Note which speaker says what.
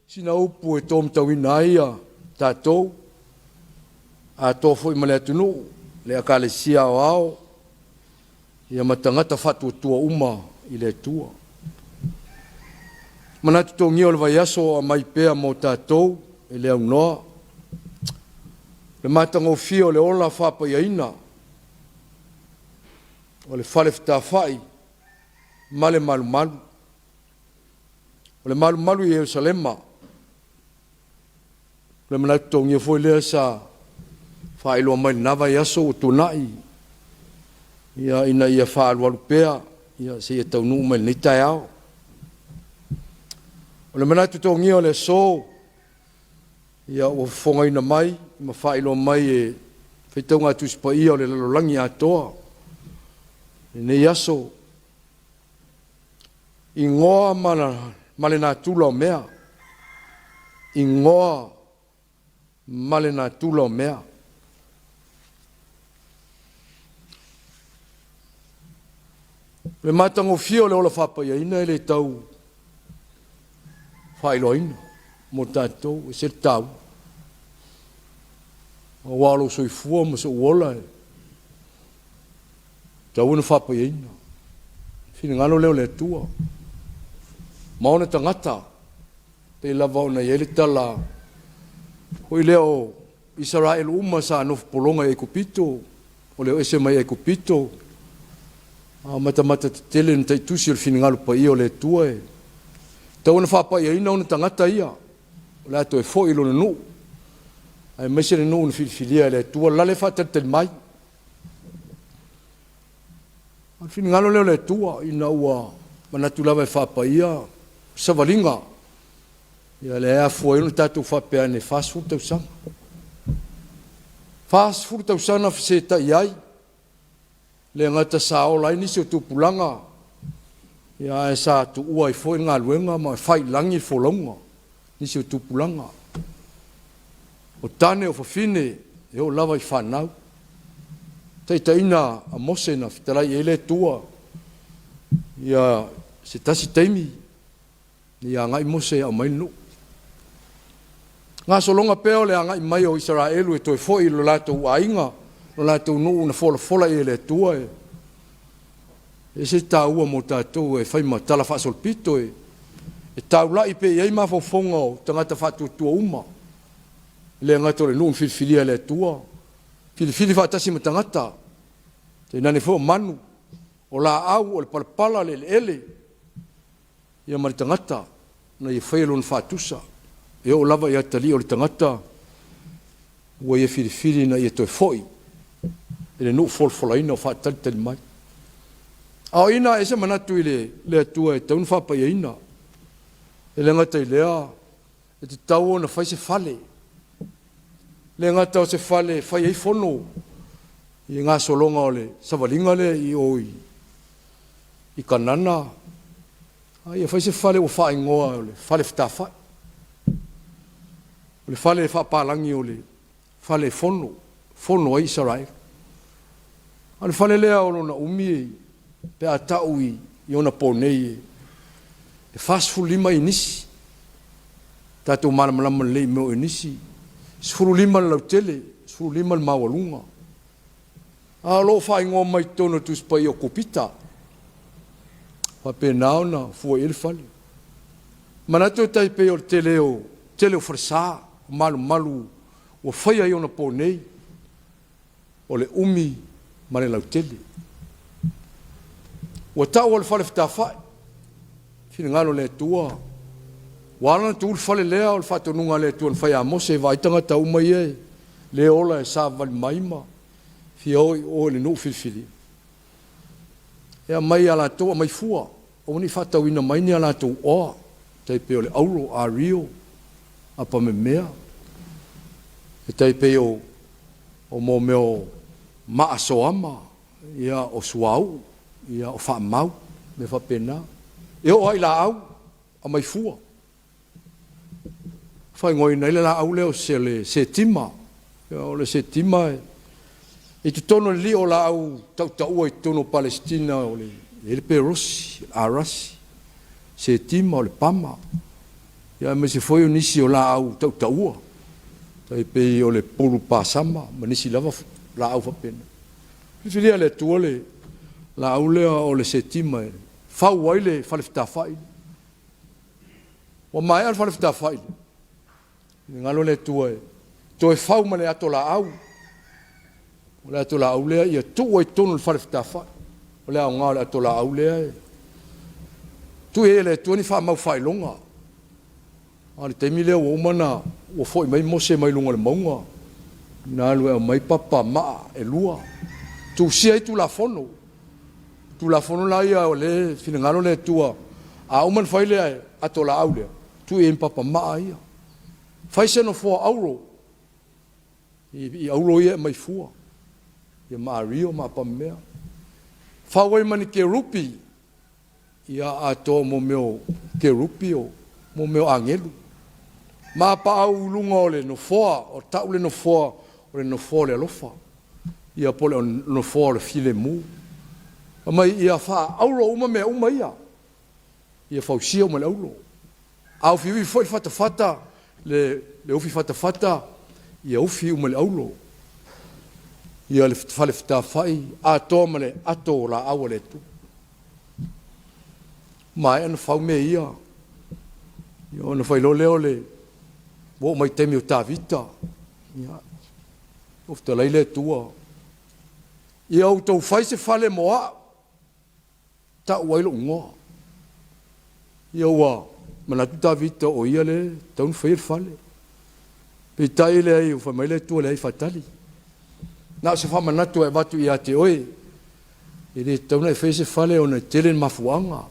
Speaker 1: Sina upu e tōmatauina ai a tatou, atoa foi ma le atunuu, le Ekalesia Aoao, ia ma tagata faatuatua uma i le Atua. Manatu togia o le vaiaso o aumai pea mo tatou e le aunoa, le matagofie o le ola faapaiaina o le fale fetafai ma le malumalu. O le malumalu i Ierusalema, o le manatu togia foi lea sa faailoa mai i lena vaiaso ua tuanai, ia, ina ia faaalualu pea, ia, seia taunuu mai lenei taeao. O le manatu togia o le aso, ia, ua fofogaina mai ma faailoa mai e faitauga a Tusi Paia o le lalolagi atoa lenei aso, Igoa ma le natura o mea. Igoa ma le natura o mea. O le matagofie o le ola faapaiaina e le tau faailoaina mo tatou, e ese le taua. Aua o lou soifua ma sou ola e tatau ona faapaiaina. Finagalo lea o le Atua ma ona tagata, pei lava ona i ai le tala foi lea o Isaraelu uma sa nofo pologa i Aikupito, o le o ese mai Aikupito, a matamata tetele na taitusi o le finagalo paia o le Atua e tatau ona faapaiaina ona tagata ia, o le a toe foi i lona nuu, aemaise le nuu na filifilia e le Atua, lale faatalitali mai. O le finagalo lea o le Atua ina ua manatu lava e faapaia savaliga, ia lea e afua ai ona tatou faapea ane e 40 tausaga. 40 tausaga fesetai ai, le gata sa ola ai nisi o tupulaga, ia ae sa tuua ai foi le galuega ma fai i lagi le folauga, nisi o tupulaga. O tane, o fafine, e oo lava i fanau. Taitaiina a Mose na fetalai i ai le Atua, ia se tasi taimi, ia agai Mose e aumai le nuu. Gasologa pea o le agai mai o Isaraelu e toe foi i lo latou aiga, lo latou nuu na folafola i ai e le Atua, e ese le taua mo tatou e fai ma tala faasolopito e taulai pea i ai mafaufauga o tagata faatuatua uma. E le gata o le nuu na filifilia e le Atua, filifili faatasi ma tagata, tainane foi o manu, o laau, o le palapala, le eleele, ia ma le tagata na ia faia lona faatusa, e oo lava i atalii o le tagata ua ia filifili ina ia toe foi i le nuu folafolaina o faatalitali mai. A o ina e se manatu i le Atua e tatau ona faapaiaina. E le gata i lea, e tatau ona fai se fale. E le gata o se fale e fai ai fono i gasologa o le savaliga lea i o i Kanana, a ia fai se fale ua faaigoa o le fale fetafai. O le fale faapalagi o le fale e fono, fono ai Isaraelu. A o le fale lea o lona umi pe a tau i ona po nei e 45 inisi. Tatou malamalama lelei i mea o inisi, 15 le lautele, 15 le maualuga. A o lo o faaigoa mai i totonu o le Tusi Paia o Kupita. Faapena ona fua i ai le fale. Manatu e tai pei o le tele o tele o falesa, o malumalu ua faia i ona po nei, o le umi ma le lautele. Ua tau o le fale fetafai, finagalo o le Atua, ua ala ona tuu le fale lea o le faatonuga a le Atua na fai ia Mose e vaai tagata uma ia e le ola e savavali mai ma fia o i o i le nuu filifilia. E aumai ia latou, aumai fua, aua ne i faatauina mai ni a latou oa, tai pei o le auro, ario, apamemea, e tai pei o o mo mea o maa soama, ia, o suauu, ia, o faamau, mea faapena. E oo lava i laau, aumai fua. Faaigoaina ai le laau lea o le setima. O le setima i totonu o le lio o laau tautaua i totonu o Palesitina, o le, e i ai le perosi, arasi, setima, o le pama. Ia aemaise foi o nisi o laau tautaua, tai pei o le pulu pasama ma nisi lava laau faapena. Filifilia e le Atua le laau lea o le setima e fau ai le fale fetafai. Ua maea le fale fetafai, finagalo le Atua e toe fau ma le ato laau. O le ato laau lea ia tuu ai totonu o le fale fetafai. O le aoga o le ato laau lea e tuu ai e le Atua ni faamau faailoga. A o le taimi lea ua uma ona ua foi mai Mose mai luga o le mauga, na alu e aumai papa maa e lua, tusia ai Tulafono. Tulafono la ia o lea e finagalo le Atua, a uma ona fai le ato laau lea, tuu i ai ma papa maa ia. Fai se nofoa auro, i auro ia e aumai fua, ia ma ario ma apamemea. Fau ai ma ni kerupi, ia atoa mo mea o kerupi o mo mea o agelu. Ma paau i luga o le nofoa, o tau le nofoa o le nofoa o le alofa, ia po o le nofoa o le filemu. Fai mai ia faaauro uma mea uma ia, ia fausia uma i le auro. A ufiufi foi le fatafata, le ufi fatafata, ia ufi uma i le auro. Ia le fale fetafai atoa ma le ato o laau a le Atua. Maea ona fau mea ia, ona fai loa lea o le ua oo mai i le taimi o Tavita, ia, ua fetalai le Atua, ia outou fai se fale mo au, tau ai lou igoa. Ia ua manatu Tavita o ia lea e tatau ona faia le fale. Peitai e leai, ua fai mai le Atua, leai, faatali. Na o se faamanatu e avatu ia te oe, e le tatau ona e faia se fale ona e tele mafuaaga.